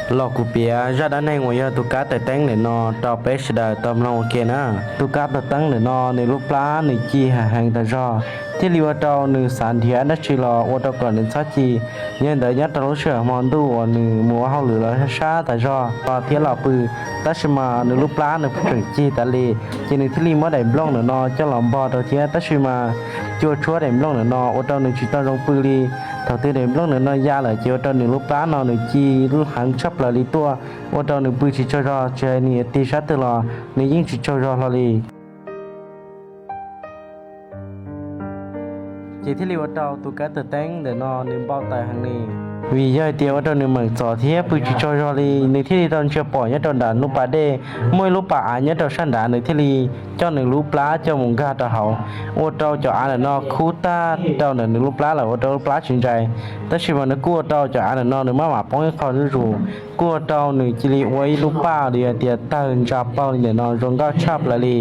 Los kuv piav zaj dab neeg uas yog tus kab tawm teeb ntawm no rau peb sawv daws tau mloog ua ke na. Tus kab tawm teeb ntawm no nws lub plab nws ci heev heev tas zog, thiaj li ua rau nws xav nrhiav dab tsi los ua rau kom nws txhob ci. Yog li ntawd nyob rau lub sij hawm hmo ntuj uas nws mus ua hauj lwm los sab tas zog los thiab los pw, tab sis mas nws lub plab nws tseem ci tas li. Ces nws thiaj li muab daim nplooj ntawm no coj los npog rau thiab, tab sis mas cua tshuab daim nplooj ntawm no ua rau nws tsis tau zoo pw li. Thaum twg daim nplooj ntawm no ya lawm ces ua rau nws lub plab no nws ci heev tshaj plaws li tuaj, ua rau nws pw tsis tsaug zog, tsis hais nws yuav tig sab twg los nws yeej tsis tsaug zog hlo li. Ces thiaj li ua rau tus kab tawm teeb ntawm no nws npau taws heev li, vim yog hais tias ua rau nws meem txom thiab pw tsis tsaug zog li. Nws thiaj li tau ntsia pom nyob rau nram lub pas dej muaj ib lub pas av nyob rau sab nrad, nws thiaj li coj nws lub plab coj mus nkag rau hauv, ua rau cov av ntawm no khub tag rau ntawm nws lub plab lawm ua rau lub plab tsis ntsais. Tab sis mas nws kuj ua rau cov av ntawm no nws maj mam poob ib qho zuj zus, kuj ua rau nws cia li ua ib lub paj li hais tias tawg ntsa paug li ntawm no zoo nkauj tshaj plaws li.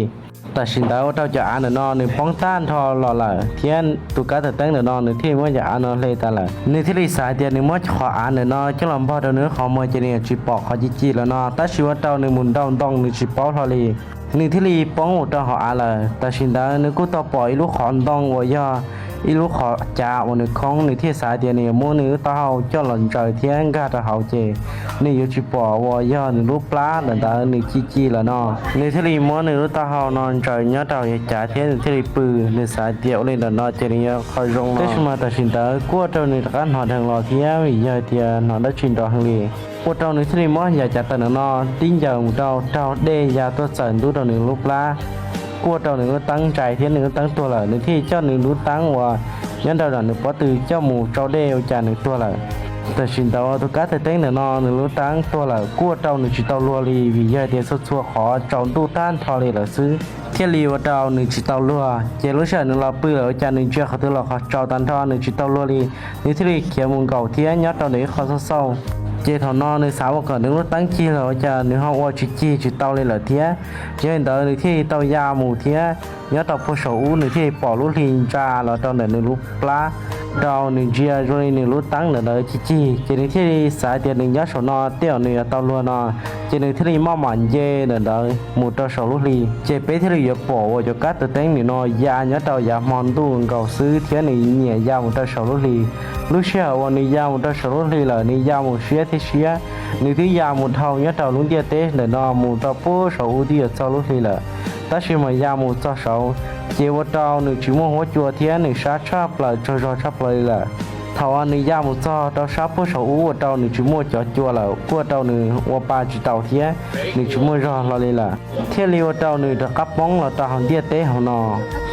Tam sim ntawd ua rau cov av ntawm no nws poob tag nrho los lawm thiab tus kab tawm teeb ntawm no nws thiaj li muab cov av no hle tas lawm. Nws thiaj li xav hais tias nws muab qhov av ntawm no coj los npog rau nws lub qhov muag ces nws yuav tsis pom qhov ci ci lawm no, tab sis ua rau nws mus ntaus ntoo nws tsis paub hlo li. Nws thiaj li poob mus rau hauv av lawm. Tam sim ntawd nws kuj tau pom ib lub qhov ntoo uas yog ib lub qhov cav uas nws khoob, nws thiaj xav hais tias nws yuav muab nws lub taub hau coj los ntsaws thiab nkag rau hauv ces nws yuav tsis pom uas yog nws lub plab ntawm ntawd nws ci ci lawm no. Nws thiaj li muab nws lub taub hau no ntsaws nyob rau yav cav thiab nws thiaj li pw. Nws xav hais tias ua li ntawm no ces nws yuav qhov zoo no. Tab sis mas tam sim ntawd kuj ua rau nws rov qab hnov dheev los thiab vim yog hais tias hnov dab tsi nrov heev li, ua rau nws thiaj li muab yav cav tawm ntawm no tib ncaws mus rau raug dej ya tuaj txawm ntub rau nws lub plab, kuj ua rau nws lub teeb ntsais thiab nws lub teeb tuag lawm. Nws thiaj li coj nws lub teeb uas nyob rau nram nws pob tw coj mus tsau dej ua cas nws tuag lawm. Tam sim ntawd tus kab tawm teeb ntawm no nws lub teeb tuag lawm kuj ua rau nws tsis tau luag li vim yog tias txhua txhua qhov tsaus ntuj tag nrho li lawm xwb, thiaj li ua rau nws tsis tau luag. Ces lub sij hawm nws los pw lawm ua cas nws ntsia qhov twg los qhov tsaus tag nrho nws tsis tau luag li. Nws thiaj li khiav mus nkaum thiab nyob rau ntawm ib qho xauj xauj. Ces thaum no nws xav ua kom nws lub teeb cig los ua cas nws ho ua tsis cig tsis tau li lawm thiab. Yog li ntawd nws thiaj li tau ya mus thiab nyob rau puag saum ub nws thiaj li pom lub hli ntsa los rau ntawm nws lub plab, rau nws ntsia zoo li nws lub teeb ntawm ntawd cig cig. Ces nws thiaj li xav tias nws nyob saum no tej zaum nws yuav tau luag no. Ces nws thiaj li maj mam nce ntawm ntawd mus rau saum lub hli. Ces peb thiaj li yuav pom uas cov kab tawm teeb nim no ya nyob rau yav hmo ntuj nkaus xwb thiab nws nyiam ya mus rau saum lub hli. Lub sij hawm uas nws ya mus rau saum lub hli lawm nws ya mus siab thiab siab, nws twb ya mus dhau nyob rau lub ntiaj teb ntawm no mus rau puag saum ub twb yuav txog lub hli lawm. Tab sis mas ya mus txog saud, ces ua rau nws tsis muaj huab cua thiab nws sab tshaj plaws tsaug zog tshaj plaws li lawm. Thaum uas nws ya mus txog rau sab puag saum ub ua rau nws tsis muaj cov cua lawm, kuj ua rau nws ua pa tsis tau thiab nws tsis muaj zog hlo li lawm, thiaj li ua rau nws rov qab poob los rau hauv ntiaj teb hauv no.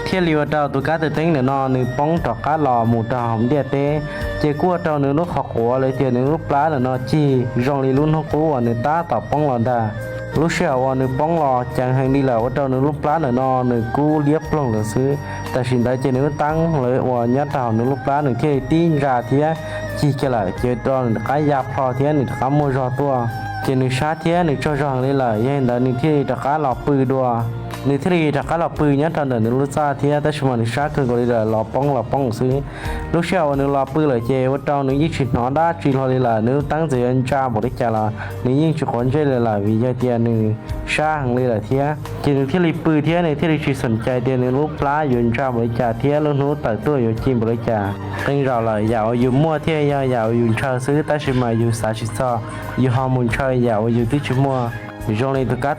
Thiaj li ua rau tus kab tawm teeb ntawm no nws poob rov qab los mus rau hauv ntiaj teb, ces kuj ua rau nws lub qhov quav los tias nws lub plab ntawm no cig zoo li lub hnub qub uas nws tab tom poob los ntag. Lub sij hawm uas nws poob los ceev heev li lawm ua rau nws lub plab ntawm no nws kub liab ploog lawm xwb. Tam sim ntawd ces nws lub teeb lawv uas nyob rau hauv nws lub plab nws thiaj li tib ntsa thiab cig kiag lawm, ces ua rau nws rov qab ya plho thiab nws rov qab muaj zog tuaj. Ces nws sab thiab nws tsaug zog heev li lawm, yog li ntawd nws thiaj li rov qab los pw dua. Nws thiaj li rov qab los pw nyob rau ntawm nws lub txaj thiab, tab sis mas nws sab kawg nkaus li lawm, los poob los poob xwb. Lub sij hawm uas nws los pw lawm ces ua rau nws yeej tsis hnov dab tsi hlo li lawm, nws lub teeb txawm yuav ntsa npaum li cas los nws yeej tsis quav ntsej li lawm vim yog tias nws sab heev li lawm thiab. Ces nws thiaj li pw thiab nws thiaj li tsis xam cai tias nws lub plab yuav ntsa npaum li cas thiab lub hnub tawm tuaj yuav ci npaum li cas. Qee zaum lawm yam uas yus muaj thiaj yog yam uas yus ntshaw xwb, tab sis mas yus xav tsis txog yus ho mus ntshaw yam uas yus twb tsis muaj. Zoo li tus kab